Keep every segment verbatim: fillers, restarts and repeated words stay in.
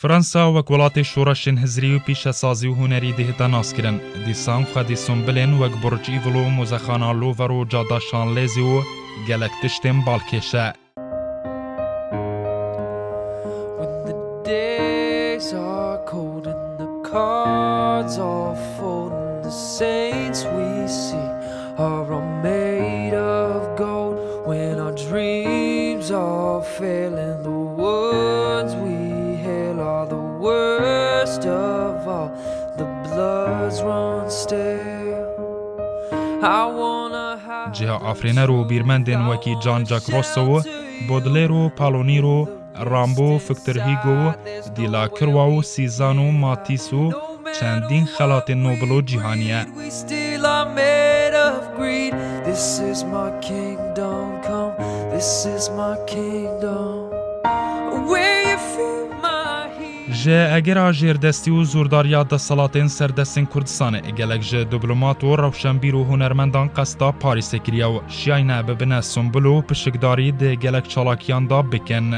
Fransa wek welatê şoreşên hizrî û pîşesazî û hunerî dihête naskirin. Dîsan xwedî Sombilên wek Burj Îfil û Muzexana Louvre û Cada Şanlêzî û gelek tiştên balkêş e. When the days are cold and the cards are folding, the saints we see are all made of gold. When our dreams are failing, the words we hail are the worst of all. The bloods run stale. I wanna hide. Cihê afirîner û bîrmendên wekî Jean-Jacques Rousseau, Baudelaire û Paul Nîro, Rimbaud, Victor Hugo, Delacroix û Cézanne û Matisse û çendîn xelatên Nobel û cîhanî ye. We still are made of greed. This is my kingdom come. This is my kingdom. Where you feel my heat. Ji egera jêrdestî û zordariya desthilatên serdestên Kurdistanê, gelek ji diplomat û rewşenbîr û hunermendan qesta Parîsê kiriye û şiyayne bibine Simbul û pişikdarî di gelek çalakiyan de bikin.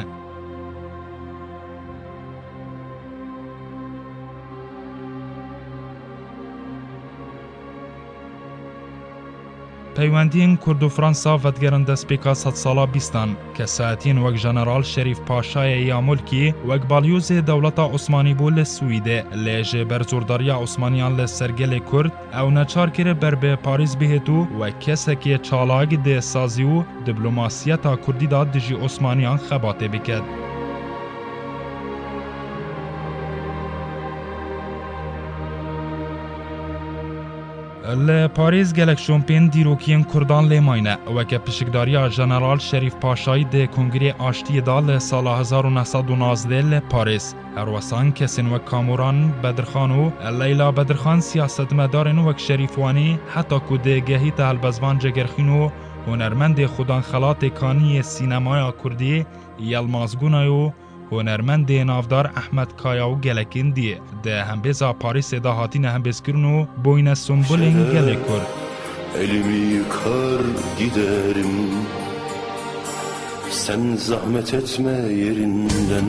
Peywendiyên Kurd û Fransa vedigerin destpêka sedsala bîstan. Kesayetiyên wek Jeneral Şerîf Paşayê ya Mulkî, wek balyozê dewleta Osmanî bû li Swîdê, lê ji ber zordariya Osmaniyan li ser gelê Kurd, ew neçar kir ber bi Parîs bihêt û wek kesekê çalak di sazî û diplomasiyeta Kurdî de dijî Osmaniyan xebatê biket. Li Parîs gelek şompên dîrokiyên Kurdan lê mayne, weke pişikdariya Jeneral Şerîf Paşayî di Kongrê Aştiyê de li sala hezar û neh sed û nazdeh li Parîs. Her wesa kesên wek Kamuran Bedirxan û Leyla Bedirxan, siyasetmedarên wek Şerîf Wanî, heta ku digehîte helbestvan Cegerxîn û hunermendê xudan xelatê kaniyê sînemaya Kurdî, Yilmaz Gunay û hunermendê navdar Ehmed Kaya û gelekên dî di hembêza Parîsê de hatine hembêzkirin û bûyne simbolên gelê Kurd. Elimi yıkar giderim. Sen zahmet etme yerinden.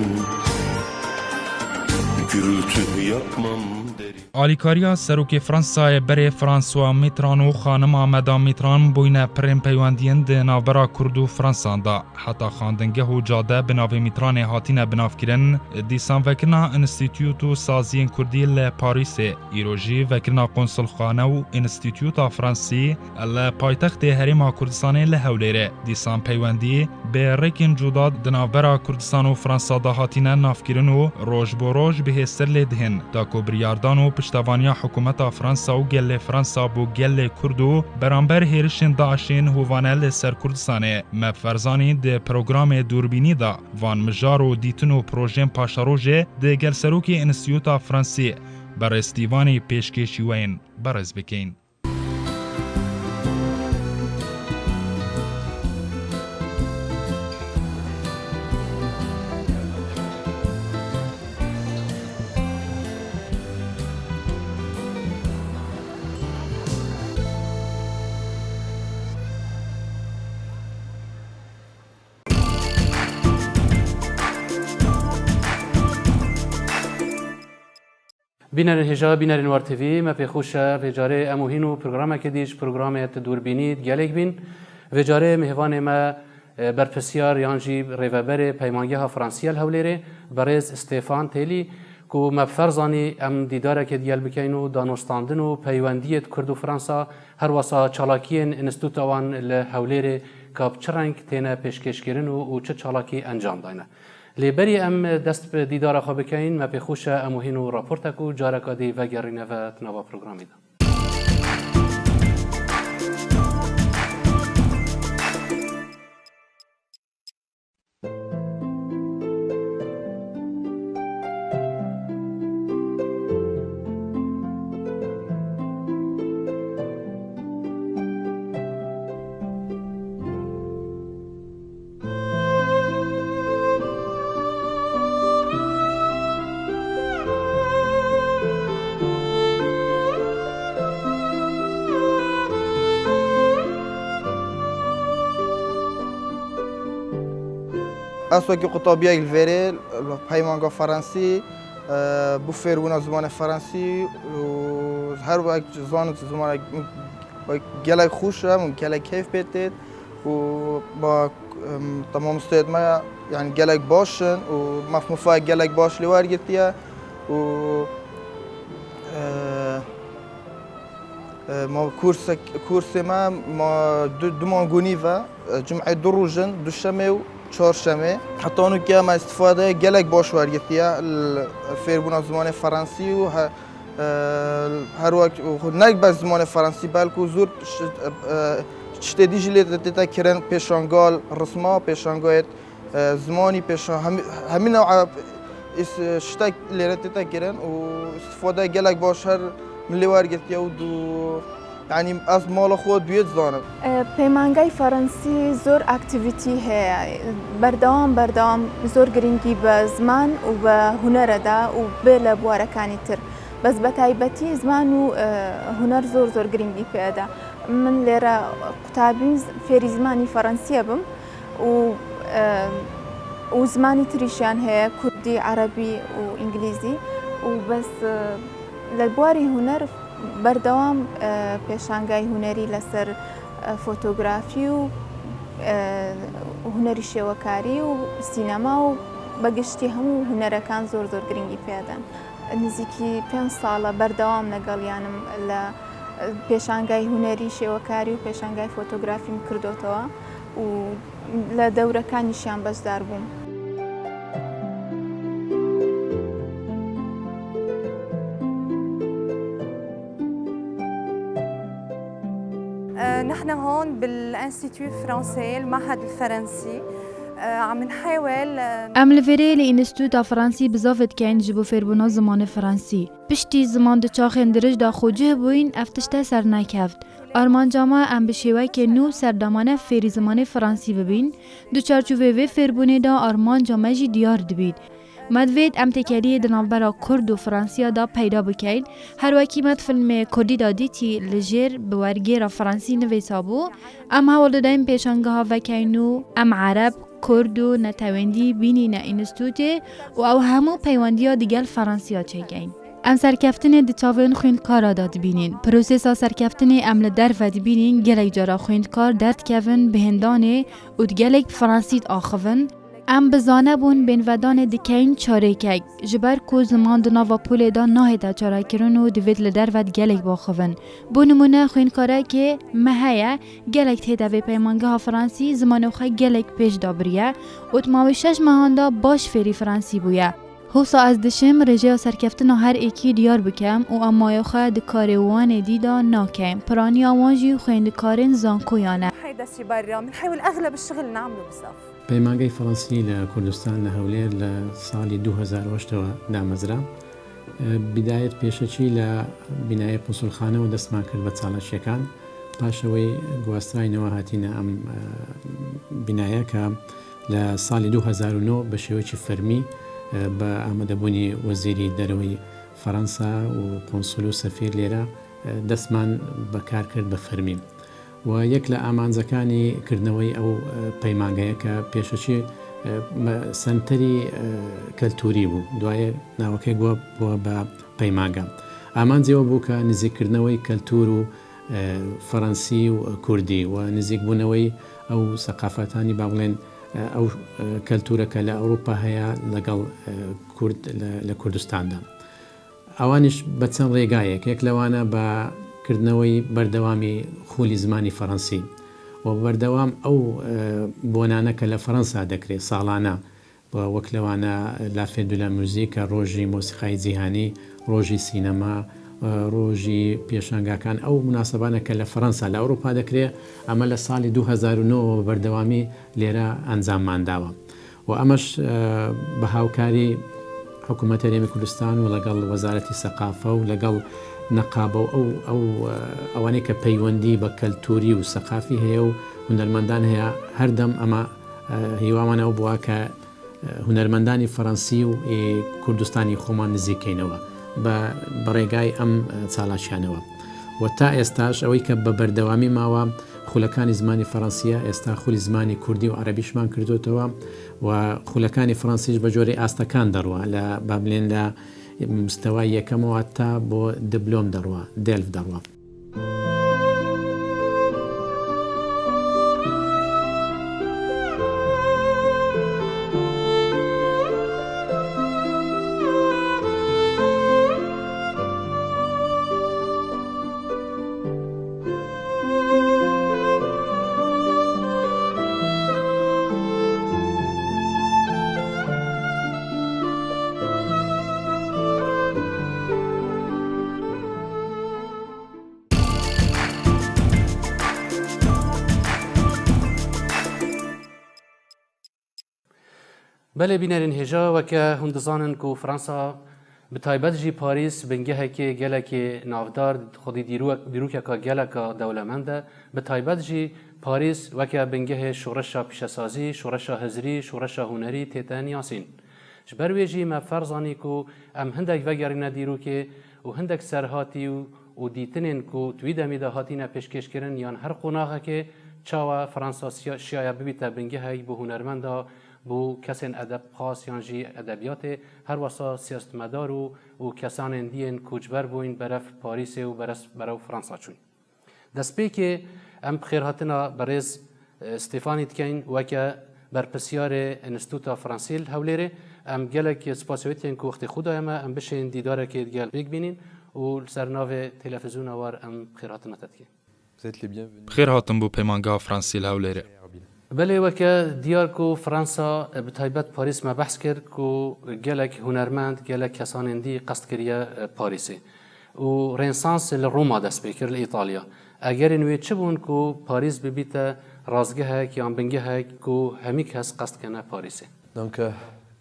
Gürültü yapmam derim. Alîkariya serokê Fransayê berê François Mitterrand û xanima Madame Mitterrand bûyne pirên peywendiyên di navbera Kurd û Fransan de. Heta xwendingeh û cade bi navê Mitterrandê hatine binavkirin, dîsan vekirina Înstîtût û Saziyên Kurdî li Parîsê, îro jî vekirina Konsulxane û Înstîtûta Fransî li paytextê Herêma Kurdistanê li Hewlêrê. Dîsan peywendî bi rêkên cuda di navbera Kurdistan û Fransa de hatine navkirin û roj bo roj bihêztir lê dihên. Da ku biryardan û piştevaniya hikûmeta Fransa û gelê Fransa bo gelê Kurd û beramber hêrişên DAIŞ'ên hovane li ser Kurdistanê, me bi ferzanî di programê Dûrbînî de van mijar û dîtin û projeyên paşerojê di gel serokê Înstîtûta Fransî, berêz Stîvanî pêşkêşî we yên. Berêz bikeyn. Bînerên hêja, bînerên War T V, me pê xweş e, vê carê em û hîn û programeke dî ji programê Dûrbînî gelek bîn. Vê carê mêvanê me, e, berpirsiyar yan jî rêveberê Peymangeha Fransî ya li Hewlêrê, berêz Stêfan Têlî, ku me bi fer zanî em dîdareke dî gel bikeyn û danûstandin û peywendiyê di Kurd û Fransa, her wesa çalakiyên înstîtuta wan li Hewlêrê ka bi çi reng têne pêşkêşkirin û, û çi çalakî encam dayne. Lê berî em dest bi dîdara xwe bikeyn, me pê xweş e em û hîn û raportek û careka dî vegerîne ve di nava programê de. Ez wekî qutabiyek li vêrê, li Peymanga Fransî, Bo fêrbûna zimanê fransî û her wek zanin zimanek wek gelek xweş e, min gelek keyf pê têt û ma, em, te mamosteyêt me, yanî gelek baş in û maf mifayek gelek baş lê wergirtiye û, e, E, ma kursek-, kursê me ma du, du mangûnî ve, e, cumê du roj in, duşemê û çarşemê. Heta nûke me îstifade gelek baş wergirtiye li fêrbûna zimanê fransî û he-, e, her wek û ne bes zimanê fransî, belkû zor şi-, e, e, tiştê dî jî lê tête kirin, pêşangal, risma, pêşangayê e, zimanî pêşa hemî, hemî new'a is-, ştek lêre tête kirin û îstifade gelek baş her milê wergirtiye û du, yanî ez mala xwe duyê dizanim. E, Peymangay Fransî zor aktîvîtî heye. Berdewam, berdewam zor girîngî bi ziman û bi hunere de û bê li buwarekanî tir. Bes bi taybetî ziman û, e, huner zor, zor girîngî pê de. Min lêre qutabîn z-, fêrî zimanî Fransî bim. û, e, û zimanî tirîşiyan heye, kurdî, erebî û îngilîzî û bes, e, li buarî huner berdewam, e, pêşangayî hunerî li ser, e, fotografî û, e, hunerî şêwekarî û sînema û bi giştî hemû hunerekan zor zor girîngî pê din. Nizîkî pênc sal e berdewam legelyan im li, e, pêşangayî hunerî şêwekarî û pêşangayî fotografî min kirdotewe û li dewrekanî jî an beşdar bûm. نحن هون بالإنستيتو فرانسي، المعهد الفرنسي، عم نحاول. Em li vêrê li Înstîtuta Fransî bizavê dikeyn ji bo fêrbûna zimanê fransî. Piştî ziman di çaxên dirêj de xwe cih bûyîn, ev tişt e ser nekeft. Armanca me em bi şêwekê nû serdamane fêrî zimanê fransî bibîn. Di çarçovê vê fêrbûnê de armanca me jî diyar dibît. Me divêt em têkeliyê di navbera kurd û fransiya de peyda bikeyn. Her wekî me di filmê kurdî de dîtî li jêr bi wergêra fransî nivîsa bû, em hewl dideyn pêşangeha vekeyn û em ereb, kurd û netewendî bînîne înstîtûtê û ew hemû peywendiya digel Fransiya çêkeyn. Em serkeftinê di çavên xwîndkara de dibînîn. Prosesa serkeftinê em li derve dibînîn, gelek cara xwîndkar derdikevin bi hindanê û di gelek bi fransî diaxivin. Em bi zanebûn bênvedanê dikeyn çarêkek, ji ber ku ziman di nava polê de nahête çarekirin û divêt li derve di gelek biaxivin. Bo nimûne, xwînkarekê me heye, gelek tête vê peymangeha fransî, zimanê xwe gelek pêş dabiriye û di mawê şeş mehan de baş fêrî fransî bûye. Hosa ez dişim rêjeya serkeftina her êkî diyar bikem û em maya xwe di karê wanê dî de nakeyn. Piraniya wan jî xwêndikarên zankoyan e. حيدا سي برا، بنحاول أغلب الشغل نعمله بالصف. پەیمانگەی فەڕەنسی لە کوردستان لە هەولێر لە ساڵی دوو هەزار و هەشتەوە دامەزرا. بدایەت پێشەکی لە بینای قونسولخانەوە دەستمان کرد بە چالاکیەکان. پاشەوەی گواستراینەوە هاتینە ئەم بینایە کە لە ساڵی دوو هەزار و نۆ بە شێوەیەکی فەرمی بە ئامادەبوونی وەزیری دەرەوەی فەڕەنسا و قونسول و سەفیر لێرە دەستمان بەکار کرد بە فەرمی. و یەک لە ئامانجەکانی کردنەوەی ئەو پەیمانگەیە کە پێشەکی سەنتەری کەلتوری بوو، دوایە ناوەکەی گووە بووە بە پەیمانگە. ئامانجی ئەوە بوو کە نزیککردنەوەی کەلتور و فەڕەنسی و کوردی و نزیکبوونەوەی ئەو سەقافەتانی، با بڵێن، ئەو کەلتورە کە لە ئەوروپا هەیە لەگەڵ کورد لە کوردستاندا. ئەوانیش بە چەند ڕێگایەک، یەک لەوانە بە کردنەوەی بەردەوامی خولی زمانی فەڕەنسی و بەردەوام ئەو بۆنانە کە لە فەڕەنسا دەکرێت ساڵانە، وەک لەوانە لافێ دولا موزیک کە ڕۆژی مۆسیقای جیهانی، ڕۆژی سینەما، ڕۆژی پێشانگاکان، ئەو مناسبانە کە لە فەڕەنسا لە ئەوروپا دەکرێت، ئەمە لە ساڵی دوو هەزار و نۆ بە بەردەوامی لێرە ئەنجاممان داوە. و ئەمەش بە هاوکاری حکوومەت هەرێمی کوردستان و لەگەڵ وەزارەتی سەقافە و لەگەڵ نەقابە و ئەو ئەو ئەوانەی کە پەیوەندی بە کەلتوری و سەقافی هەیە و هونەرمەندان هەیە، هەردەم ئەمە هیوامان ئەو بووە کە هونەرمەندانی فەڕەنسی و کوردستانی خۆمان نزیکەینەوە بە بەڕێگای ئەم چالاکیانەوە. و تا ئێستاش ئەوەی کە بە بەردەوامی ماوە، خولەکانی زمانی فەڕەنسیە، ئێستا خولی زمانی کوردی و عەرەبیشمان کردوتەوە و خولەکانی فەڕەنسیش بە جۆرەی ئاستەکان دەڕوە، لە با بلێن لە مستەوای یەکەمەوە تا بۆ دبلۆم دەڕوە، دێلف دەڕوە. Belê bînerên hêja, weke hûn dizanin ku Fransa, bi taybet jî Parîs, bingehekê gelekê navdar, xwedî dîrok-, dîrokeka geleka dewlemend e. Bi taybet jî Parîs weke bingehê şoreşa pîşesazî, şoreşa hizrî, şoreşa hunerî tête nasîn. Ji ber wê jî me ferz zanî ku em hindek vegerîne dîrokê û hindek serhatî û, û dîtinên ku di wî demî de hatîne pêşkêşkirin yan her qonaxekê çawa Fransa siya-, şiyaye bibîte bingehek bo hunermenda, bo kesên edebxas yan jî edebiyatê, her wesa siyasetmedar û, û kesanên dî yên koçber bûyn berev Parîsê û beres-, berev Fransa çûn. Destpêkê em bi xêrhatina berêz, e, Stêfanî dikeyn weke berpirsiyarê Înstîtuta Fransî li Hewlêrê. Em gelek spasiya wê dikeyn ku wextê xwe daye me, em bişên dîdarekê digel pêk bînîn û li ser navê televîzyona war em bi xêrhatina te dikeyn. Vous êtes les bienvenus. Bi xêr hatin bo peymangeha Fransî li Hewlêrê. Belê, weke diyar ku Fransa, e, bi taybet Parîs me behs kir ku gelek hunermend, gelek kesanên dî qest kiriye, e, Parîsê. Û Rênesans li Roma dest pê kir, li Îtalya. Egerên wê çi bûn ku Parîs bibîte razgehek yan bingehek ku hemî kes qest kene Parîsê? Donc, euh,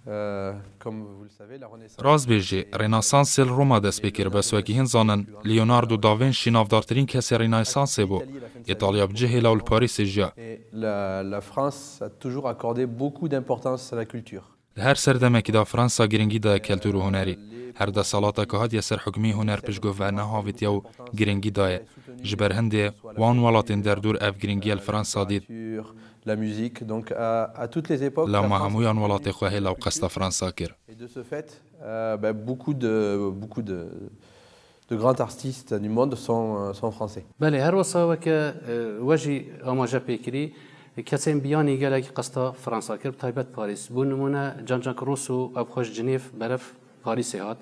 euh, comme vous le savez, la Renaissance Rast bêjî, Rênesansê li Roma dest pê kir, bes wekî hin zanin, Leonardo da Vinci navdartirîn kesê Rênesansê bû. Îtalya bi cihê law li Parîsê jiya. Et la, la France a toujours accordé beaucoup d'importance à la culture. Li her serdemekî de Fransa giringî daye keltûr û hunerî. Her desthilateke hatiye ser hukmî huner piştgove nehavîtiye û giringî daye. Ji ber hindê wan welatên derdûr ev giringiye li Fransa dît. La musique, donc à, à toutes les époques, Lema la France hemûyan welatê xwe hê law qesta Fransa kir. Et de ce fait, euh, ben, beaucoup de, beaucoup de, de grands artistes du monde sont, euh, sont français. Belê, her wesa weke, e, we jî amaje pê kirî, kesên biyanî gelek qesta Fransa kir, bi taybet Parîs. Bo nimûne, Jean-Jacques Rousseau, ev xwe ji Cinêv berev Parîsê hat.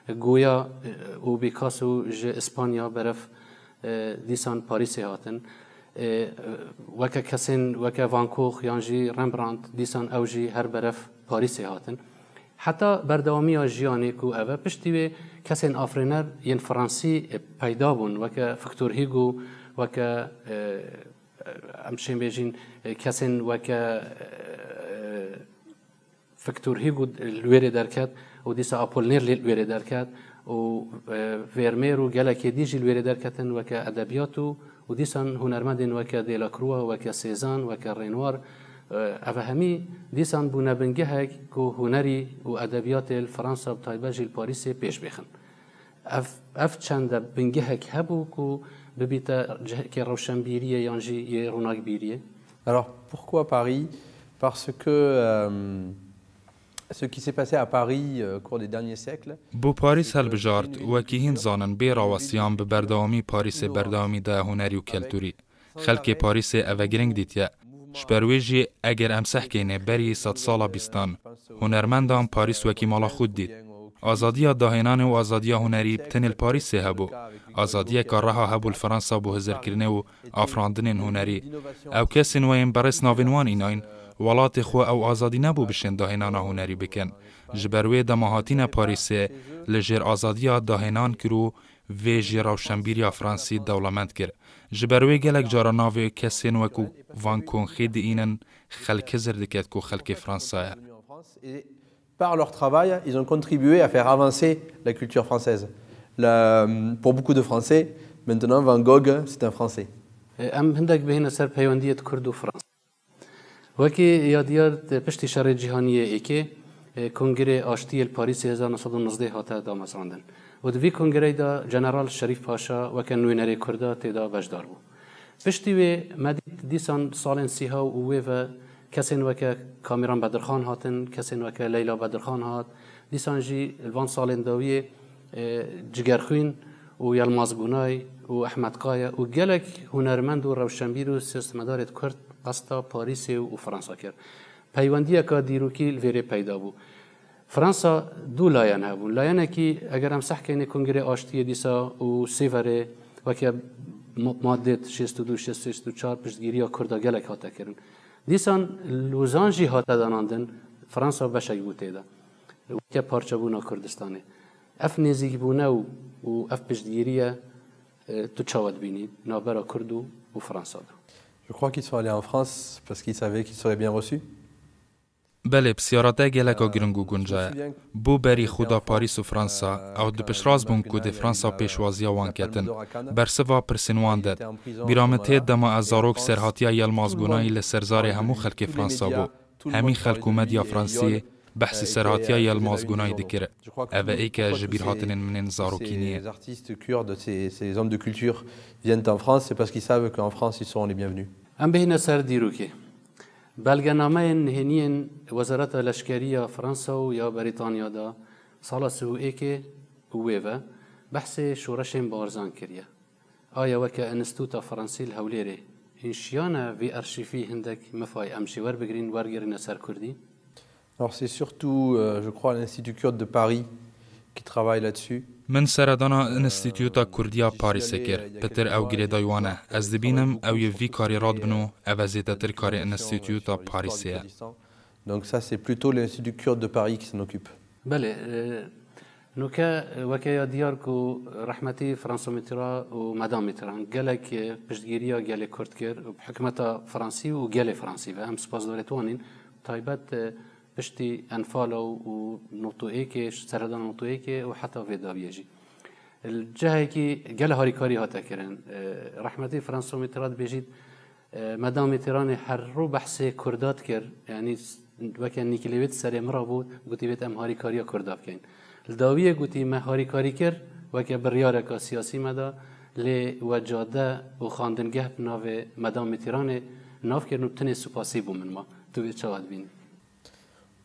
Goya, e, û Picasso ji Îspanya berev, e, dîsan Parîsê hatin. E, weke kesên weke Van Gogh yan jî Rembrandt, dîsan ew jî her berev Parîsê hatin. Heta berdewamiya jiyanê ku ev e, piştî wê kesên afirîner yên Fransî, e, peyda bûn, weke Victor Hugo, weke, e, em şên bêjîn, e, kesên weke, e, Victor Hugo li wê rê derket û dîsa Apollinaire li wê rê derket û, e, Vermeer û gelekê dî jî li wê rê derketin weke edebiyat û, û dîsan hunermendên weke Delacroix, weke Cézanne, weke Renoir, e, ev hemî dîsan bûne bingehek ku hunerî û edebiyatê li Fransa bi taybet jî li Parîsê pêş bêxin. Ev, ev çende bingehek hebû ku bibîte cihekê rewşenbîriyê yan jî yê ronakbîriyê? Alors, pourquoi Paris ? Parce que, euh, ce qui s'est passé à Paris, euh, au cours des derniers siècles, Bo Parîs helbijart, wekî hîn zanin bê rawestiyan bi berdewamî Parîsê berdewamî daye hunerî û keltûrî. Xelkê Parîsê eve giring dîtiye. Ji ber wê jî eger em sehkeyne berî sedsala bîstan, hunermendan Parîs wekî mala xwe dît. Azadiya dahênanê û azadiya hunerî bi tenê li Parîsê hebû. Azadiyeka reha hebû li Fransa bo hizirkirinê û afirandinên hunerî. Ew kesên we yên berêz navên wan înayîn, welatê xwe ew azadî nebû bişên dahênana hunerî bikin. Ji ber wê dema hatîne Parîsê, li jêr azadiya dahênan kir û vê jî rewşenbîriya Fransî dewlemend kir. Ji ber wê gelek cara navê kesên wekû Van Gogh diînin, xelk hizir diket ku xelkê Fransa ye. Et par leur travail, ils ont contribué à faire avancer la culture française. La, pour beaucoup de Français, maintenant, Van Gogh, c'est un Français. Em hindek bihêne ser peywendiyê di Kurd û Fransa. Wekî ya diyar, piştî Şerê Cîhanî yê Êkê, Kongirê Aştiyê li Parîsê hezar neh sed û nozdeh hate damezrandin. Û di vî kongreyê de General Şerîf Paşa weke nûnerê Kurda tê de beşdar bû. Piştî wê me dît dîsan salên sîha û wê ve kesên weke Kamîran Bedirxan hatin, kesên weke Leyla Bedirxan hat. Dîsan jî li van salên dawiyê, e, Cigerxwîn û Yilmaz Gunay û Ehmed Kaya û gelek hunermend û rewşenbîr û siyasetmedarê Kurd qesta Parîsê û Fransa kir. Peywendiyeka dîrokî li vêrê peyda bû. Fransa du layen hebûn. Layenekî, eger em sehkeyne Kongrê Aştiyê dîsa û Sêverê weke ma-, madê şêst û du, şêst, şêst û çar piştgiriya Kurda gelek hate kirin. Dîsan Lozan jî hate danandin, Fransa beşek bû tê de. Weke parçebûna Kurdistanê. Ev nêzîkbûne û, û ev piştgiriye, e, tu çawa dibînî navbera Kurd û, û Fransa de? Je crois qu'ils sont allés en France parce qu'ils savaient qu'ils seraient bien reçus. Belê, pisyara te geleka giring û gunca ye. Bû berî xwe da Parîs û Fransa, ew di piştrast bûn ku dê Fransa pêşwaziya wan ketin. Bersiva pirsên wan de. Bîra min tê dema ez zarok serhatiya Yilmaz Gunayî li ser zarê hemû xelkê Fransa bû. Hemî xelk û medya Fransiyê behsî serhatiya Yilmaz Gunayî dikir. Ev e êke ji bîrhatinên min ên zarokî nî ye. Ces artistes kurdes, ces, ces hommes de culture viennent en France, c'est parce qu'ils savent qu'en France, ils seront les bienvenus. Em bihîne ser dîrokê. Belgenameyên nihêniyên Wezareta Leşkerî ya Fransa û ya Berîtanya de sala sî û êkê û wê ve behsê şoreşên Barzan kiriye. Aya weke Înstîtuta Fransî li Hewlêrê hîn şiyane vî arşîvî hindek mifay em jî werbigirîn, wergirîne ser Kurdî? Alors, c'est surtout, euh, je crois, l'Institut Kurde de Paris qui travaille là-dessus. Min seredana Înstîtuta Kurdî ya Parîsê kir. Pitir ew girêdayî wan e. Ez dibînim ew yê vî karê radibin û ev e zêdetir karê Înstîtuta Parîsê ye. Donc ça, c'est plutôt l'Institut Kurde de Paris qui s'en occupe. Belê, e, nûke, e, weke ya diyar ku rehmetî François Mitterrand û Madame Mitterrand gelek, e, piştgiriya gelê Kurd kir û hikûmeta Fransî û gelê Fransî ve. Em spasdarê wan in. Taybet, e, piştî Enfala û notû êkê, seredana notû êkê û heta vê dawiyê jî. Li cihekî gelek harîkarî hate kirin. E, rehmetî François Mitterrand dibêjît, e, Madame Mitterrandê her rû behsê Kurda dikir, yanî s-, weke nîkilê wê di serê min re bû, gotî, "Wêt em harîkariya Kurda bikeyn." Li dawiyê gotî, "Me harîkarî kir, weke biryareka siyasî me da, lê we cade û xandingeh bi navê Madame Mitterrandê nav kirin û tenê supasî bo min ma." Tu vê çawa dibînî?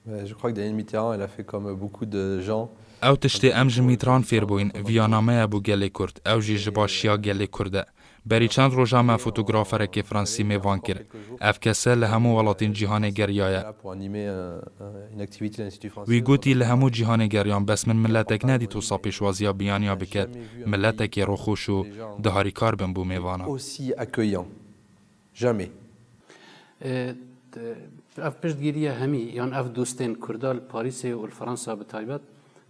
Mais je crois que Danielle Mitterrand, elle a fait comme beaucoup de gens. Ew tiştê em ji Mitterrand fêr bûyîn, viya nameya bû gelê Kurd. Ew jî ji başiya gelê Kurd e. Berî çend roja me fotograferekê Fransî mêvan kir. Ev kese li hemû welatên cîhanê geriyaye. Pour animer un, un, une activité de l'Institut Français. Wî gotî, "Li hemû cîhanê geriyan, bes min miletek nedît wisa pêşwaziya biyaniya biket, miletekê rûxweş û di harîkar bin bo mêvana." Aussi accueillant. Jamais. E, t-, ev piştgiriye hemî yan ev dostên Kurda li Parîsê û li Fransa bi taybet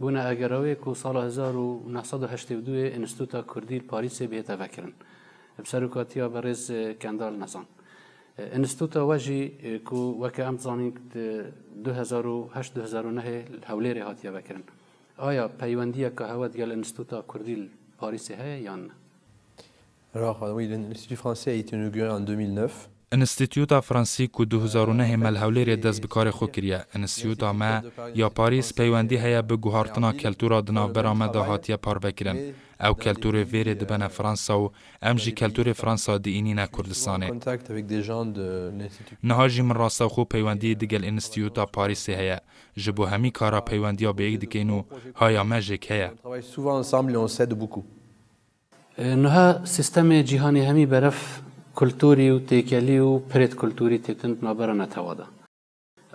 bûne egera wê ku sala hezar û neh sed û heştê û du yê Înstîtuta Kurdî li Parîsê bihête vekirin. Bi serokatiya berêz, e, Kendal Nezan. E, Înstîtuta we jî, e, ku weke em dizanîn, di du hezar û heşt du hezar û nehê li Hewlêrê hatiye vekirin. Aya peywendiyeke hewe digel Înstîtuta Kurdî li Parîsê heye yan ne? Alors, euh, oui, l'Institut français a été inauguré en deux mille neuf. Înstîtuta Fransî ku du hezar û nehê me li Hewlêrê dest bi karê xwe kiriye. Înstîtuta me ya Parîs peywendî heye bi guhartina keltura di navbera me de hatiye parvekirin. Ew kelturê vêrê dibene Fransa û em jî kelturê Fransa diînîne Kurdistanê. Contact avec des gens de l'Institut. Niha jî min rastewxo peywendî digel Înstîtuta Parîsê heye. Ji bo hemî kara peywendiya bi yek dikeyn û haya me jêk heye. On travaille souvent ensemble et on s'aide beaucoup. E, niha sîstemê cîhanê hemî berev kulturî û têkelî û pirêt kulturî têtin di navbera netewa de.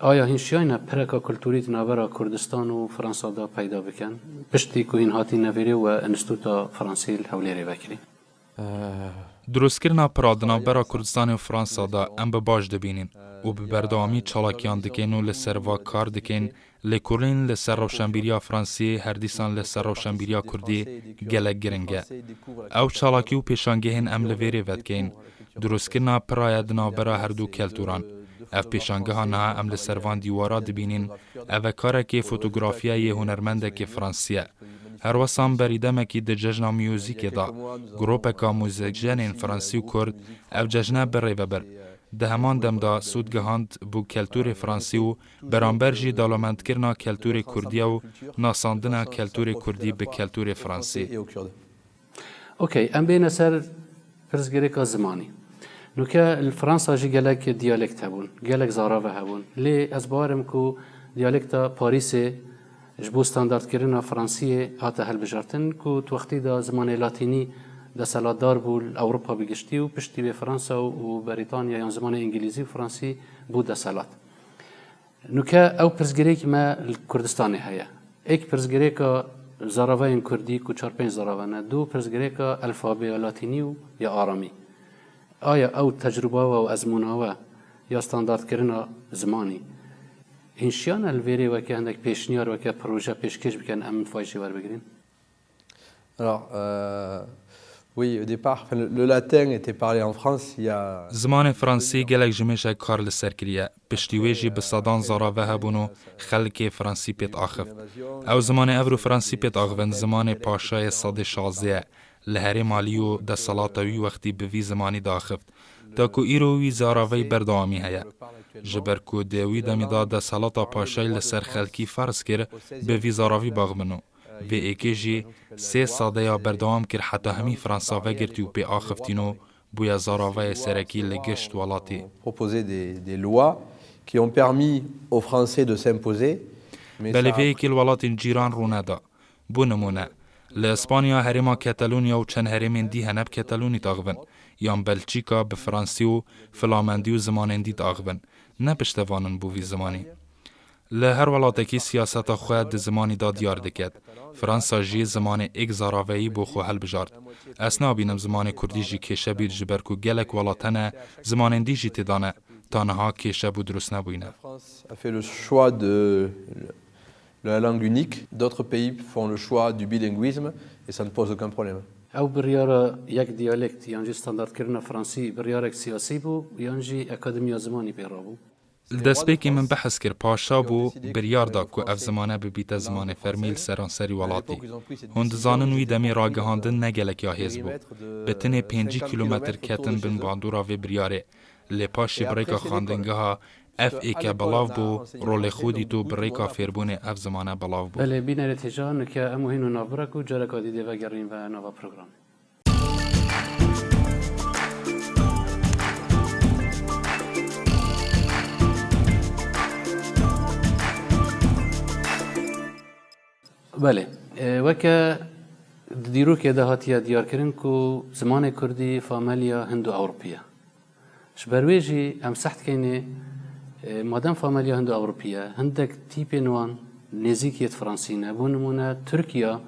Aya hîn şiyayne pireka kulturî di navbera Kurdistan û Fransa de peyda bikin? Piştî ku hîn hatî nevêrê we Înstîtuta Fransî li Hewlêrê vekirî. Ee, Dirostkirina pira di navbera Kurdistanê û Fransa de em bi baş dibînin û bi berdewamî çalakiyan dikin û li ser va kar dikin. Lêkolîn li ser rewşenbîriya Fransî, her dîsan li ser rewşenbîriya Kurdî gelek giring e. Ew çalakî û pêşangehên em li vêrê vedikeyin, dirostkirina pira ye di navbera her du kelturan. Ev pêşangeha niha em li ser van dîwara dibînin, ev e karekê fotografiya yê hunermendekê Fransî ye. Her wesa em berî demekî di cejna muzîkê de, gropeka muzîkjenên Fransî û Kurd ev cejne bi rê ve bir. Di heman dem de sûd gihand bo keltûrê fransî û beramber jî delamendkirina keltûrê kurdî ye û nasandina keltûrê kurdî bi keltûrê fransî. Okey, em bêne ser pirsgirêka zimanî. Nuke li Fransa jî gelek diyalekt hebûn, gelek zarave hebûn. Lê ez bawer im ku diyalekta Parîsê ji bo standardkirina fransiyê hate hilbijartin, ku di wextî de zimanê latînî deselatdar bû li Ewropa bi giştî û piştî wê Fransa û, û Berîtanya yan zimanê îngilîzî û fransî bû deselat. Nuke ew pirsgirêk me li Kurdistanê heye. Êk pirsgirêka zaravayên kurdî ku çar pênc zarave ne, du pirsgirêka elfabeya latînî û ya aramî. Aya ew tecrûba we û ezmûna we ya standardkirina zimanî hîn şiyane li vêrê weke hindek pêşniyar, weke proje pêşkêş bikin, em vay jê werbigrin? Alors, euh, oui, au départ, enfin, le, le latin était parlé en France il y a... Zimanê fransî gelek ji mêj e kar li ser kiriye. Piştî wê jî bi sedan zarave hebûn û xelkê fransî pê diaxift. Ew zimanê evro fransî pê diaxivin, zimanê paşayê sedê şazdê ye. Li herêma Lî û desthilata wî wextî bi vî zimanî diaxift. Da ku îro wî zaraveyî berdewamî heye. Ji ber ku di wî demî de desthilata paşayî li ser xelkî ferz kir, bi vî zaravî baxivin û vê êkê jî sê sedeya berdewam kir heta hemî Fransa vegirtî û pê axiftin û bûye zaraveyê serekî li gişt welatî. Proposer des, des lois qui ont permis aux Français de s'imposer, mais... Belê, ça vê yekê li welatên cîran rû neda. Bo nimûne, li Îspanya herêma Ketalonya û çend herêmên dî hene bi Ketalonî diaxivin, yan Belçîka bi fransî û flamendî û zimanên dî diaxivin. Ne piştevan in bo vî zimanî. Li her welatekî siyaseta xwe di zimanî de diyar diket. Fransa jî zimanê êk zaraveyî bo xwe hilbijart. Ez nabînim zimanê kurdî jî kêşe bît, ji ber ku gelek welat hene zimanên dî jî tê de ne. Ta niha kêşe bo dirust nebûyne. La France a fait le choix de la langue unique. D'autres pays font le choix du bilinguisme et ça ne pose aucun problème. Ew biryara yek diyalekt yan jî standardkirina fransî biryarek siyasî bû yan jî Akademiya Zimanî pê rabû? Li destpêkê min behs kir, paşa bû biryar da ku ev zimane bibîte zimanê fermî li seranserî welatî. Hûn dizanin wî demê ragihandin ne gelek ya hêz bû. Bi tenê pêncî kîlometr ketin bin bandora vê biryarê. Lê paşê bi rêka xwendingeha F A K belav bû, rolê xwe dît û bi rêka fêrbûnê ev zimane belav bû. Belê, bînerê hêja, nike em û hîn û navbirek û careka dî dê vegerîn ve nava programê. Belê, e, weke di dîrokê de hatiye diyarkirin ku zimanê kurdî famelya Hindo-Ewropî ye. Ji ber wê jî em seh dikeynê, e, madem famelya Hindo-Ewropî ye, hindek tîpên wan nêzîkiyê di Fransî ne. Bo nimûne, Tirkiya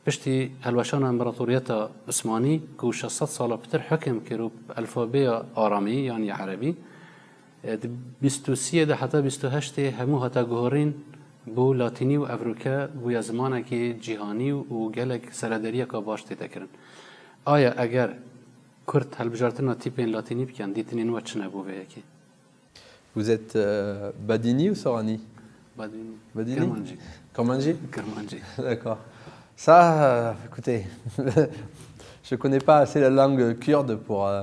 piştî hilweşana Împaratoriyeta Osmanî ku şeş sed sala pitir hukim kir û elfabeya aramî, yanî erebî, e, di bîst û siyê de heta bîst û heştê hemû hata guhorîn bo latînî û evroke bûye zimanekî cîhanî û gelek seredariyeka baş tê de kirin. Aya eger Kurd hilbijartina tîpên latînî bikin, dîtinên we çi ne bo vê yekê? Vous êtes, euh, Badini ou Sorani? Badini. Badini? Kirmancî. Kirmancî? Kirmancî. D'accord. Ça, euh, écoutez, je connais pas assez la langue kurde pour, euh,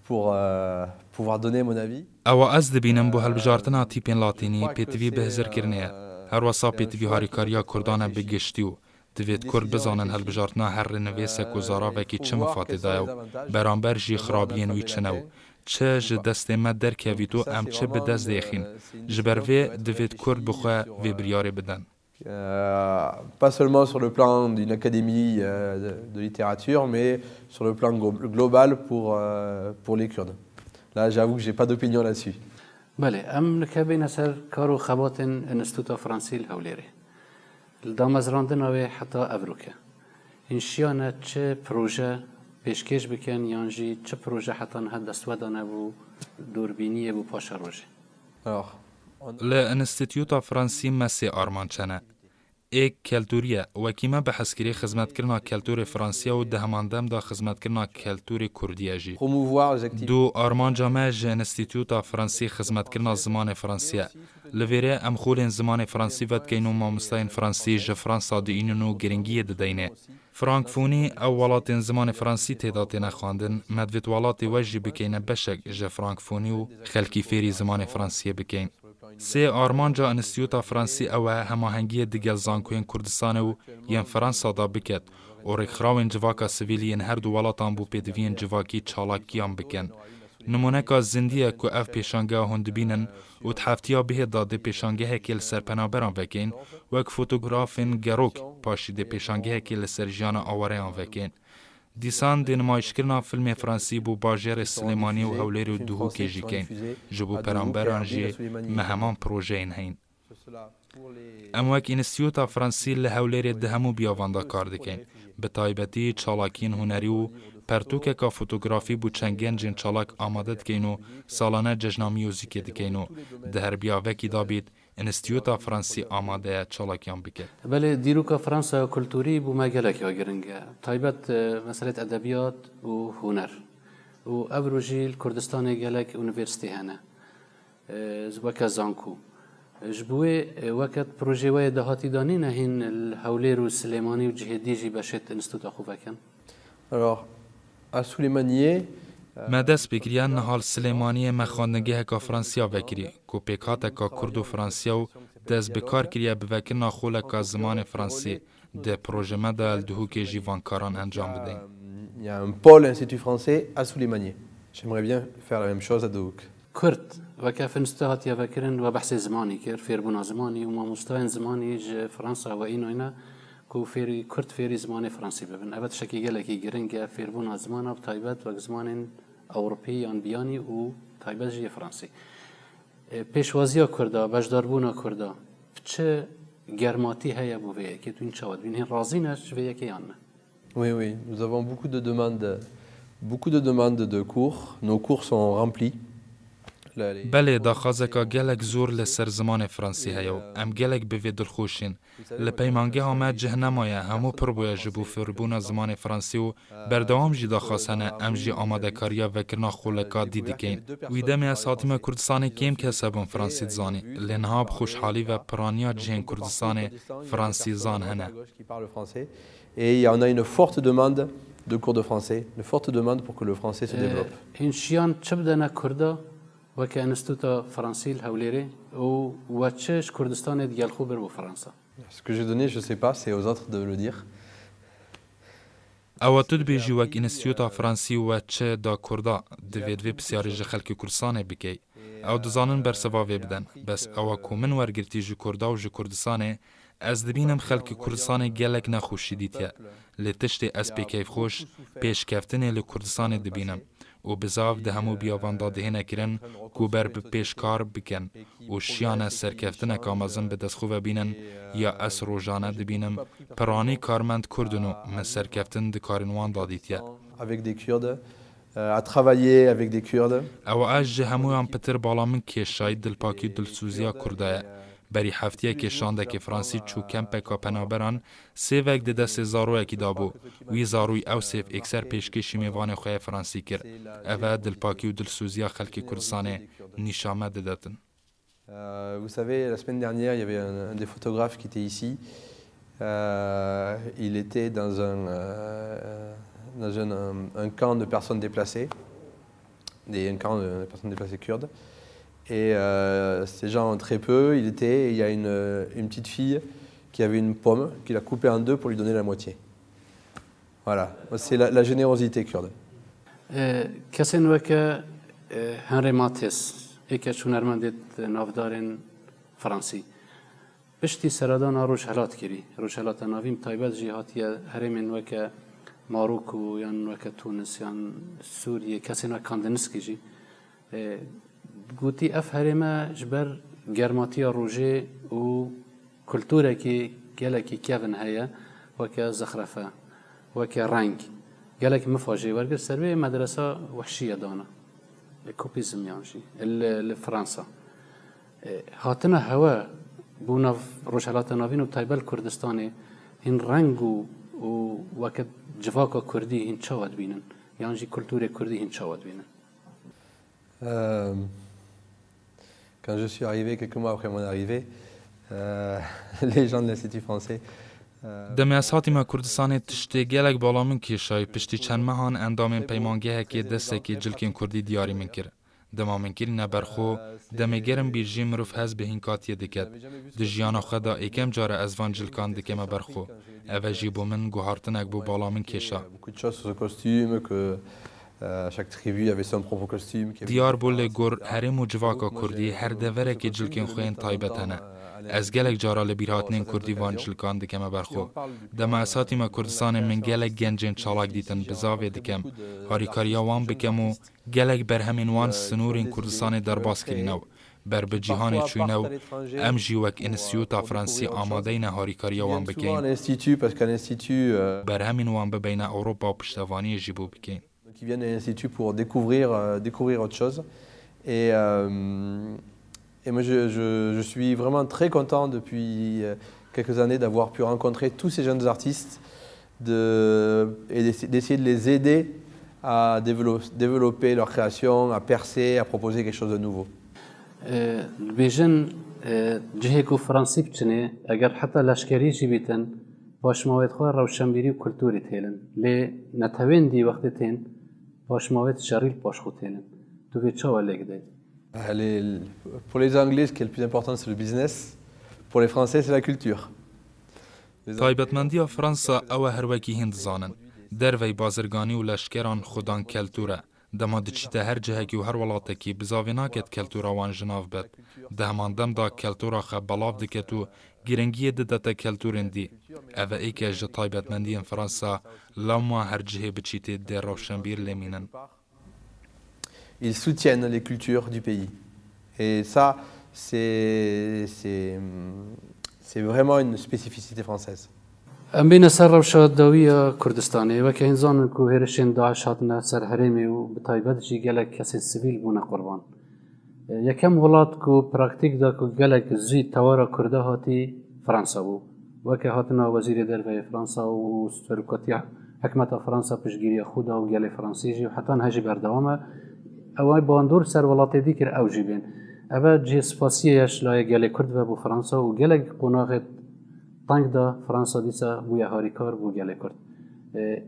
pour, euh, pouvoir donner mon avis. Ewa ez dibînim bo hilbijartina tîpên latînî pêtivî bihizirkirinê ye. Her wesa pêtivî harîkariya kurdan e bi giştî û Divêt kurd bizanin hilbijartina her rênivêsek û zaravekî çi mifatê daye û beramber jî xirabiyên wî çi ne û çi ji destê me derkevît û em çi bi dest dêxîn. Ji ber vê divêt kurd bi xwe vê biryarê bidin. Euh, pas seulement sur le plan d'une académie, euh, de, de littérature, mais sur le plan glo-, global pour, euh, pour les Kurdes. Là, j'avoue que j'ai pas d'opinion là-dessus. Belê, em nike bêne ser kar û xebatên Înstîtuta Fransî li Hewlêrê. Li damezrandina wê heta evroke, hîn şiyane çi proje pêşkêş bikin yan jî çi proje heta niha dest we dane bo dûrbîniyê bo paşerojê? Alors, on... Li Înstîtuta Fransî me sê armanc hene. Êk keltûrî ye. Wekî me behs kirî, xizmetkirina keltûrê fransî ye û di heman dem de xizmetkirina keltûrê kurdî ye jî. Promouvoir les activités. Du, armanca me ji Înstîtuta Fransî xizmetkirina zimanê fransî ye. Li vêrê em xolên zimanê fransî vedikeyn û mamostayên fransî ji Fransa diînin û giringiyê dideynê. Frankofonî ew welatên zimanê fransî tê de têne xwendin, me divêt welatê we jî bikeyne beşek ji frankofonî û xelkî fêrî zimanê fransiyê bikeyn. Sê armanca Înstîtuta Fransî ew e hemahengiyê digel zankoyên Kurdistanê û yên Fransa de biket û rêkxirawên civaka sivîlî yên her du welatan bo pêdiviyên civakî çalakiyan bikin. Nimûneka zindî ye ku ev pêşangeha hûn dibînin û di heftiya bihêt de dê pêşangehekê li ser penaberan vekeyn, wek fotografên gerok, paşî dê pêşangehekê li ser jiyana awareyan vekeyn. Dîsan dê nimayişkirina filmê fransî bo bajêrê Silêmaniyê û Hewlêrê û Duhokê jî keyn. Ji bo peramberan jî me heman projeyên heyn. Em wek Înstîtuta Fransî li Hewlêrê di hemû biyavan de kar dikeyn. Bi taybetî çalakiyên hunerî û pertûkeka fotografî bo çend gencên çalak amade dikeyn û salane cejna miyozîkê dikeyn û di her biyavekî de bît, Înstîtuta Fransî amade ye çalakiyan biket. Belê, dîroka Fransa ya kulturî bo me gelek ya giring e. Taybet, e, meselêt edebiyat û huner. Û ev rojî li Kurdistanê gelek unîversîtê hene. E, weke zanko. Ji bo wê, e, weke projê we yê dahatî de nîne hîn li Hewlêr û Silêmanî û cihê dî jî beşêt înstîtuta xwe vekin? Alors, à Souleymaniye, euh, Me dest pê kiriye, niha li Silêmaniyê me xwendingeheka Fransiya vekirî, ku pêkhateka Kurd û Fransiya û dest bi kar kiriye bi vekirina xoleka zimanê Fransî. Di projê me de li Duhokê jî van karan encam bideyn. Euh, il y a un pôle Institut français à Souleymaniye. J'aimerais bien faire la même chose à Duhok. Kurd, weke ev înstîtuta hatiye vekirin, we behsê zimanî kir, fêrbûna zimanî û mamostayên zimanî ji Fransa we înoyne ku fêrî kurd fêrî zimanê fransî bibin. Ev tiştekî gelekî giring e, fêrbûna zimana bi taybet wek zimanên ewropî yan biyanî û taybet jî yê fransî. E, pêşwaziya kurda, beşdarbûna kurda, bi çi germatî heye bo vê yekê? Tu hîn çawa dibîn? Hîn razî ne ji vê yekê yan ne? Oui, oui, nous avons beaucoup de demandes, beaucoup de demandes de cours. Nos cours sont remplis. La, les Belê, daxwazeka gelek zor li ser zimanê fransî heye û em gelek bi vê dilxweş in. Li peymangeha me cih nemaye, hemû pir bûye ji bo fêrbûna zimanê fransî û berdewam jî daxwaz hene, em jî amadekariya vekirina xoleka dî dikeyn. Wî demê ez hatime Kurdistanê kêm kes hebûn fransî dizanî, lê niha bi xweşhalî ve piraniya cihên Kurdistanê fransîzan hene. Et il y en a une forte demande de cours de français, une forte demande pour que le français se développe. Hîn şiyan çi bidene Kurda weke Înstîtuta Fransî li Hewlêrê û we çi ji Kurdistanê digel xwe bir bo Fransa? Ce que j'ai donné, je sais pas, c'est aux autres de le dire. Ewa tu dibêjî wek Înstîtuta Fransî we çi da Kurda, divê divê pisyarê ji xelkê Kurdistanê bikey. Ew dizanin bersiva vê biden. Bes ewa ku min wergirtî ji Kurda û ji Kurdistanê, ez dibînim xelkê Kurdistanê gelek nexweşî dîtiye. Lê tiştê ez pê keyfxweş, pêşkeftinê li Kurdistanê dibînim û bizaf di hemû biyavan de dihêne kirin ku ber bi pêş kar bikin û şiyane serkeftineka mezin bi dest xwe ve bînin ya ez rojane dibînim piranî karmend Kurd in û min serkeftin di karên wan de dîtiye. Avec des Kurdes, euh, à travailler avec des Kurdes. Ewa ez ji hemûyan pitir bala min kêşayî dilpakî û dilsûziya Kurda ye. Berî heftiyekê şandekê Fransî çû kempeka penaberan, sêvek di destê zaroyekî dabû. Wî zaroyî ew sêv êkser pêşkêşî mêvanê xwe yê Fransî kir. Ev e dilpakî û dilsûziya xelkê Kurdistanê nîşa me didetin. Euh, vous savez, la semaine dernière, il y avait un, un des photographes qui était ici. Euh, il était dans un, euh, dans un, un, un camp de personnes déplacées, des, un camp de personnes déplacées kurdes. Et euh, ces gens ont très peu. Il était, il y a une, une petite fille qui avait une pomme, qu'il a coupée en deux pour lui donner la moitié. Voilà, c'est la, la générosité kurde. E, kesên weke, e, Henri Matisse, êkê ji hunermendê navdarên Fransî. Piştî seredana Rojhelat kirî, Rojhelata Navîn bi taybet jî hatiye herêmên weke Maroko yan weke Tunis yan Sûriyê, kesên wek Kandinsky jî. E, gotî ev herême ji ber germatiya rojê û kulturekî gelekî kevin heye, weke zexrefe, weke reng. Gelek mifa jê wergir, ser wê medresa wehşî ye dana. E, kopîzm yan jî. Li, li Fransa. E, hatina hewe bo nav Rojhelata Navîn û taybet Kurdistanê hîn reng û, û weke civaka Kurdî hîn çawa dibînin? Yan jî kulturê Kurdî hîn çawa dibînin? Euh, quand je suis arrivé, quelques mois après mon arrivée, euh, les gens de l'Institut français Demê ez hatîme Kurdistanê tiştê gelek bala min kêşayî, piştî çend mehan endamên peymangehekê destekê cilkên kurdî diyarî min kir. Dema min kirîne berxwe, demê gerim bî jî mirov hez bi hînkatiyê diket. Di jiyana xwe de êkem car e ez van cilkan dikeme berxwe. Ev e jî bo min guhartinek bû bala min kêşa. Beaucoup de choses sur ce costume, que, euh, chaque tribu avait son propre costume, qu'il y avait Diyar bû lê gor herêm û civaka kurdî her deverekê cilkên xwe yên taybet hene. Ez gelek cara li bîrhatinên kurdî van cilkan dikeme berxwe. Dema ez hatîme Kurdistanê min gelek gencên çalak dîtin, bizavê dikem, harîkariya wan bikem û gelek berhemên wan sinûrên Kurdistanê derbas kirîne û ber bi cîhanê çûyne û em jî wek înstîtuta Fransî amadeyne harîkariya wan bikeyin. Berhemên wan bibeyne Ewropa û piştevaniyê jî bo bikeyin. Qui viennent à l'Institut pour découvrir, euh, découvrir autre chose. Et, euh, et moi, je, je, je suis vraiment très content depuis, euh, quelques années d'avoir pu rencontrer tous ces jeunes artistes de, et d'essa-, d'essayer de les aider à dévelop-, développer leur création, à percer, à proposer quelque chose de nouveau. Dibêjin, cihê ku Fransî biçinê, eger heta leşkerî jî bîtin, paşmawêt xwe rewşenbîrî û kulturî têlin. Lê netewên dî wextê tên, paşmawêt şerî li paş xwe têlin. Tu vê çawa lêk dey? Ah, les, pour les Anglais, ce qui est le plus important, c'est le business. Pour les Français, c'est la culture. Taybetmendiya Fransa ew e her wekî hîn dizanin. Dervey bazirganî û leşkeran xudan keltûr e. Dema diçîte her cihekî û her welatekî bizavê naket keltûra wan ji nav bet. Di heman dem de keltûra xwe belav diket û girîngiyê didete keltûrên dî. Ev e êke ji taybetmendiyên Fransa, lewma her cihê biçîtê dê rewşenbîr lê mînin. Ils soutiennent les cultures du pays. Et ça, c'est, c'est, c'est vraiment une spécificité française. Em bîne ser rewşa dawî ya Kurdistanê. Weke hîn zanin ku hêrişên DAIŞ hatine ser herêmê û bi taybet jî gelek kesên sivîl bûne qurban. Yekem welat ku praktîk da ku gelek zû tewara Kurda hatî Fransa bû. Weke hatina Wezîrê Derve yê Fransa û serokatiya hikmeta Fransa piştgiriya xwe da û gelê Fransî jî û heta niha jî berdewam e. Ew bandor ser welatê dî kir ew jî bên. Ev e cihê spasiyê ye ji layê gelê Kurd ve bo Fransa û gelek qonaxê teng da Fransa dîsa bûye harîkar bo gelê Kurd.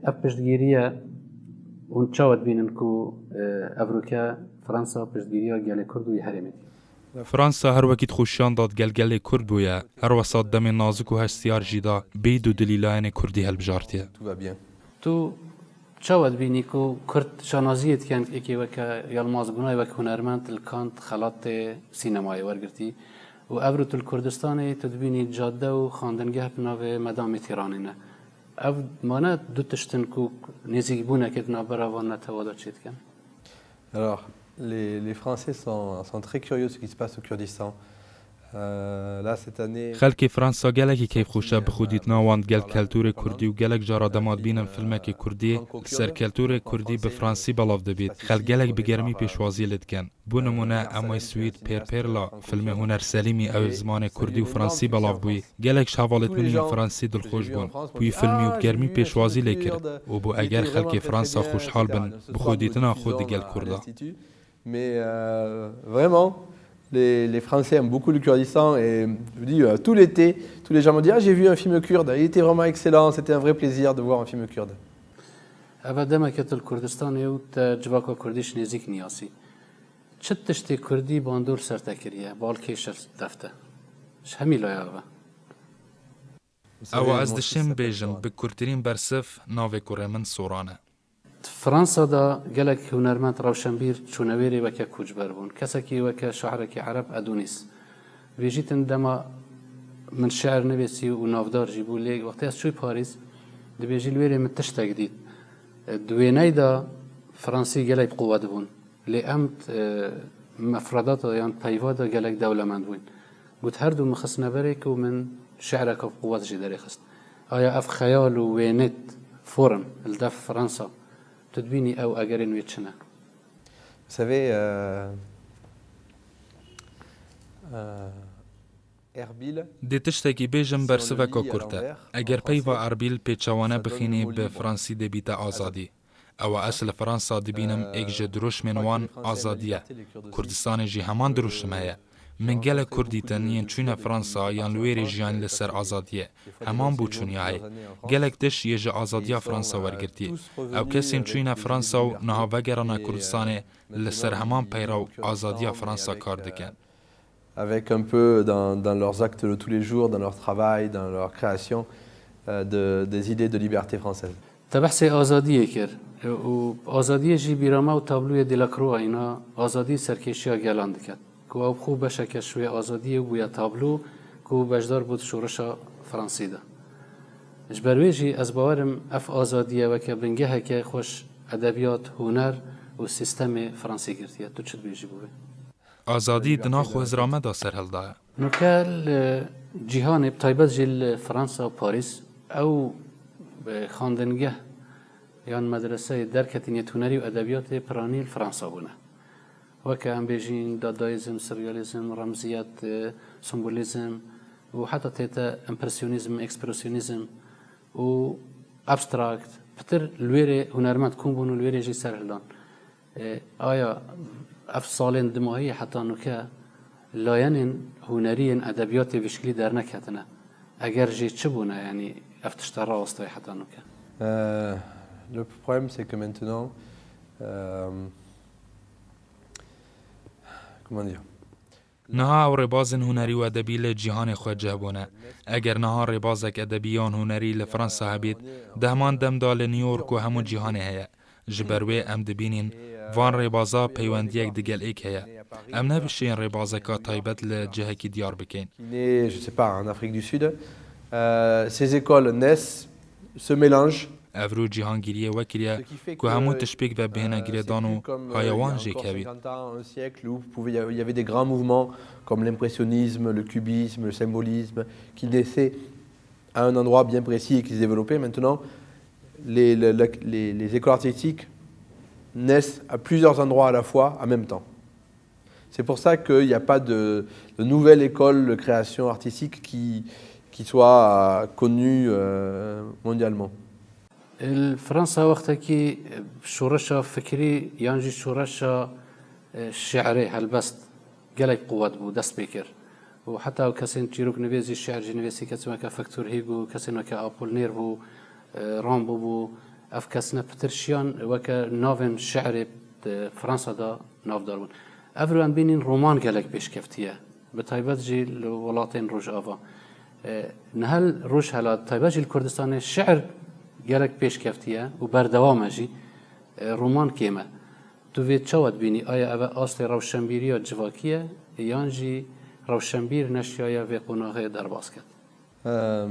Ev piştgiriye hûn çawa dibînin ku evroke Fransa piştgiriya gelê Kurd û yê herêmê dike? Fransa her wekî dixweşiyan da digel gelê Kurd bûye, her wesa di demên nazik û hestiyar jî de bê dûdilî layene Kurdî hilbijartiye. Tout va bien. Tu çawa dibînî ku Kurd şanaziyê dikin êkê weke Yilmaz Gunay wek hunermend li Kant xelatê sînemayê wergirtî û evro tu li Kurdistanê tu dibînî cadde û xandingeh bi navê Medamê Tîranê ne. Ev mane du tişt in ku nêzîkbûnekê di navbera van netewa de çêdikin? Alors, les, les Français sont, sont très curieux de ce qui se passe au Kurdistan. Euh, là, cette année, Xelkê Fransa gelekî keyfxweş e bi xwedîtina wan digel keltûrê kurdî û gelek cara dema dibînin filmekê kurdî, li ser keltûrê kurdî bi fransî belav dibît. Xelk gelek bi germî pêşwaziyê lê dikin. Bo nimûne, em wê Swîd Pêr Pêrla, filmê Huner Selîmî ew ê bi zimanê kurdî û fransî belav bûyî. Gelek ji hevalêt min yên fransî dilxweş bûn. Wî filmî û bi germî pêşwazî lê kir û bû eger xelkê Fransa xweşhal bin, bi xwedîtina xwe digel Kurda. Mais, euh, vraiment, les, les Français aiment beaucoup le Kurdistan et je vous dis, euh, tout l'été, tous les gens me disent, ah, j'ai vu un film kurde, il était vraiment excellent, c'était un vrai plaisir de voir un film kurde. Eve demeke tu li Kurdistanê û te civaka Kurdî ji nêzîk niyasî. Çi tiştê Kurdî bandor ser te kiriye, balkêş e li def te? Ji hemî laya ve. Ewa ez dişêm bêjim, bi kurtirîn bersiv, navê kurê min Soran e. Di Fransa de gelek hunermend rewşenbîr çûne wêrê weke koçber bûn. Kesekî weke şairekî Ereb Edonîs. Vêjîtin dema min şiir nivîsî û navdar jî bû, lê wextê ez çûy Parîs, dibêjî li wêrê min tiştek dît. Di wêney de Fransî gelek bi quwet bûn. Lê em, e, mefredata yan peyva de gelek dewlemend bûyn. Got, her du min xistine berê ku min şi'reke bi quwet jî derê xist. Aya ev xeyal û wênêt forin li def Fransa, tu dibînî ew egerên wê çi ne? Vous savez, euh, euh, Erbil, Dê tiştekî bêjim bersiveka kurt e. Eger peyva Erbîl pêçawane bixînî bi fransî dê bîte azadî. Ewa ez li Fransa dibînim êk ji dirûşmên wan azadî ye. Kurdistanê jî heman dirûşim heye. Min gelek Kurd dîtin yên çûne Fransa yan li wê rê jiyanî li ser azadiyê. Heman bû çûniyayê. Gelek tişt yê ji azadiya Fransa wergirtiye. Ew kesên çûyne Fransa û niha vegerana Kurdistanê li ser heman peyra û azadiya Fransa kar dikin. Avec un peu dans, dans leurs actes de tous les jours, dans leur travail, dans leur création, euh, de, des idées de liberté française. Te behsê azadiyê kir û azadiyê jî bîra me û tabloyê Delacroix îna azadî serkêşiya gelan diket ku ew bi xwe beşeke ji wê azadiyê bûye tablo ku beşdar bû di şoreşa Fransî de. Ji ber wê jî ez bawer im ev azadiye weke bingeheke xweş edebiyat, huner û sîstemê Fransî girtiye. Tu çi dibêjî bo wê? Azadî di nav xwezira me de serhildaye. Nûke li cîhanê, bi taybet jî li Fransa û Parîs, ew xwendingeh yan medreseyê derketiniyet hunerî û edebiyatê piranî li Fransa bûne. Weke em bêjîn dadaîzm, sirrealîzm, remziyet, simbolîzm û heta tête empresyonîzm, ekspresyonîzm û abstrakt, pitir li wê rê hunermend kom bûn û li wê rê jî serhildan. Aya ev salên dimahiyê heta nûke layenên hunerî yên edebiyatê vî şiklî derneketine? Eger jî çi bûne, yanî ev tişte rawestayê heta nûke? Euh, le problème, c'est que maintenant, euh, comment dire, Niha ew rêbazên hunerî û edebî li cîhanê xwe cih bûne. Eger niha rêbazek edebî yan hunerî li Fransa hebît, di heman dem de li New York û hemû cîhanê heye. Ji ber wê em dibînîn van rêbaza peywendiyek digel êk heye. Em nebişiyên rêbazeka taybet li cihekî diyar bikeyn. Qui naît, je sais pas, en Afrique du Sud. Euh, ces écoles naissent, se mélangent. Ev rû cîhangîriyê wekiriye ku hemû tişt pêk ve bihêne girêdan û haya wan jêkevî. Cinquante ans, un siècle où pouvait y avoir- il y avait des grands mouvements comme l'impressionnisme, le cubisme, le symbolisme, qui naissaient à un endroit bien précis et qui se développaient. Maintenant, les, les, les- les écoles artistiques naissent à plusieurs endroits à la fois, en même temps. C'est pour ça qu'il n'y a pas de, de nouvelle école de création artistique qui, qui soit connue euh, mondialement. Li Fransa wextekî şoreşa fikirî yan jî şoreşa e, şi'rê, helbest gelek quwet bû, dest pê kir. Û heta ew kesên çîroknivês jî şi'r jî nivîsî, kesên weke Victor Hugo, kesên weke Apollinaire bû, e, Rimbaud bû. Ev kesine pitir şiyan weke navên şi'rê di Fransa de navdar bûn. Ev ro em bînîn roman gelek pêşkeftiye. Bi taybet jî li welatên Rojava. E, niha li Rojhela, taybet jî li Kurdistanê şi'r gelek pêşkeftiye û berdewam e jî. E, roman kêm e. Tu vê çawa dibînî? Aya ev e astê rewşenbîriya civakî ye yan jî rewşenbîr neşiyaye vê qonaxê derbas ket? Euh,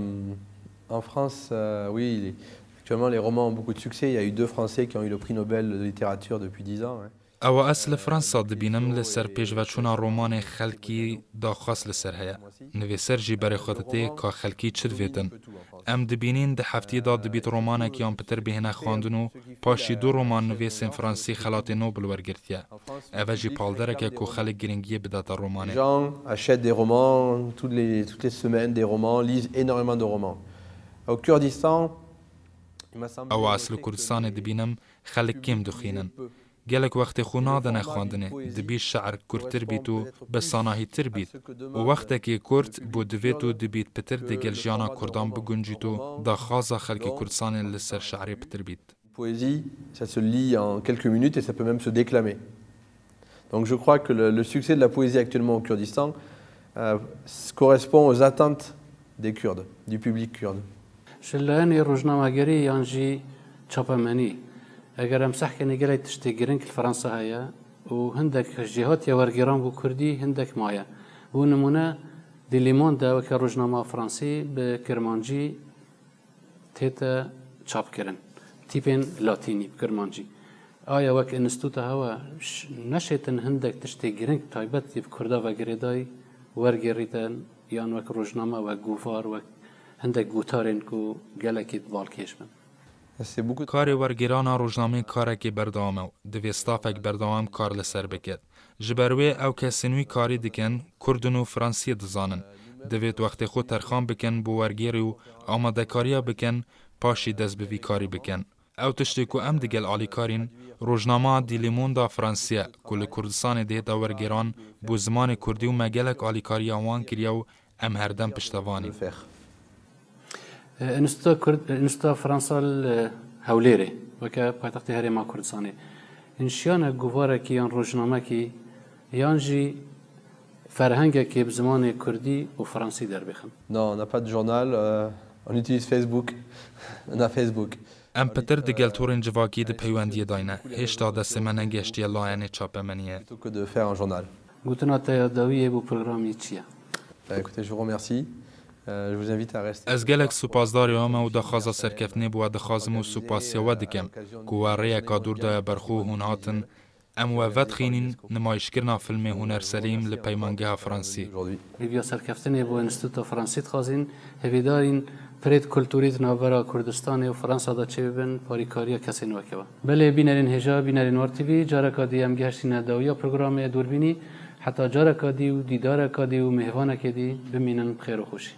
en France, euh, oui, les- actuellement les romans ont beaucoup de succès. Il y a eu deux Français qui ont eu le prix Nobel de littérature depuis dix ans, hein. Ewa ez li Fransa dibînim li ser pêşveçûna romanê xelkî daxwaz li ser heye. Nivîser jî berê xwe didê ka xelkî çi divêtin. Em dibînîn di heftiyê de dibît romanek yan pitir bihêne xwendin û paşî du roman nivîsên fransî xelatê Nobel wergirtiye. Ev e jî palderek e ku xelk giringiyê bidate romanê. Les gens achètent des romans, toutes les, toutes les semaines des romans, lisent énormément de romans. Au Kurdistan, il m'a semblé Ewa ez li Kurdistanê dibînim xelk kêm dixwînin. Gelek wextê xwe nadine xwendinê, dibî şe'r kurtir bît û bi sanahîtir bît û wextekê kurt bû divêt û dibît pitir digel jiyana Kurdan biguncît û daxwaza xelkê Kurdistanê li ser şe'rê pitir bît. Poésie, ça se lit en quelques minutes et ça peut même se déclamer. Donc je crois que le, le succès de la poésie actuellement au Kurdistan euh, s- correspond aux attentes des Kurdes, du public kurde. Ji layenê rojnamegerî yan jî çapemenî, eger em sehkenê gelek tiştê giring li Fransa heye û hindek jêhatiye wergêran bo kurdî hindek maye. Bo nimûne, di Le Monde de weke rojnama fransî bi kirmancî tête çapkirin. Tîpên latînî bi kirmancî. Aya wek înstîtuta hewa ş- neşêtin hindek tiştê giring taybet yê bi kurda ve girêdayî wergêrîtin yan wek rojname, wek govar, wek hindek gotarên ku gelekî balkêş bin? C'est beaucoup de- Karê wergêrana rojnamê karekê berdewam e û divê stafek berdewam kar li ser biket. Ji ber wê ew kesên wî karî dikin, kurd in û fransiyê dizanin. Divêt wextê xwe terxan bikin bo wergêrî û amadekariya bikin, paşî dest bi vî karî bikin. Ew tiştê ku em digel alîkarîn, Rojnama Di Le Monde a Fransî ye, ku li Kurdistanê dihête wergêran, bû zimanê kurdî û me gelek alîkariya wan kiriye û em herdem piştevan în. Enstîtuta Kurd, Enstîtuta Fransa li Hewlêrê, weke paytextê Herêma Kurdistanê, hîn şiyane guvarekî yan rojnamekî yan jî ferhengekê bi zimanê kurdî û fransî derbêxin? Non, on n'a pas de journal, euh, on utilise Facebook. On a Facebook. Em pitir digel torên civakî di peywendiyê de ne. Hêşta destê me negehiştiye layenê çapemeniyê. Plutôt que de faire un journal. Gotina te ya dawiyê bo programî çi ye? Bah, écoutez, je vous remercie. Euh, je vous invite à rester. Ez gelek supasdarê we me û daxwaza serkeftinê bi we dixwazim û supasiya we dikim ku we rêyeka dûr daye ber xwe û hûn hatin em we vedixînîn nimayişkirina filmê Huner Selîm li Peymangeha Fransî. Aujourd'hui. Hêviya serkeftinê bo Enstîtuta Fransî dixwazîn, hêvîdarîn pirêt kulturî di navbera Kurdistanê û Fransa de çêbibin, parîkariya kesên weke we. Belê bînerên hêja, bînerên War T V, careka dî em gehiştîne dawiya programê Dûrbînî, heta careka dî û dîdareka dî û mêvanekê dî bimînin bi xêr û xweşî.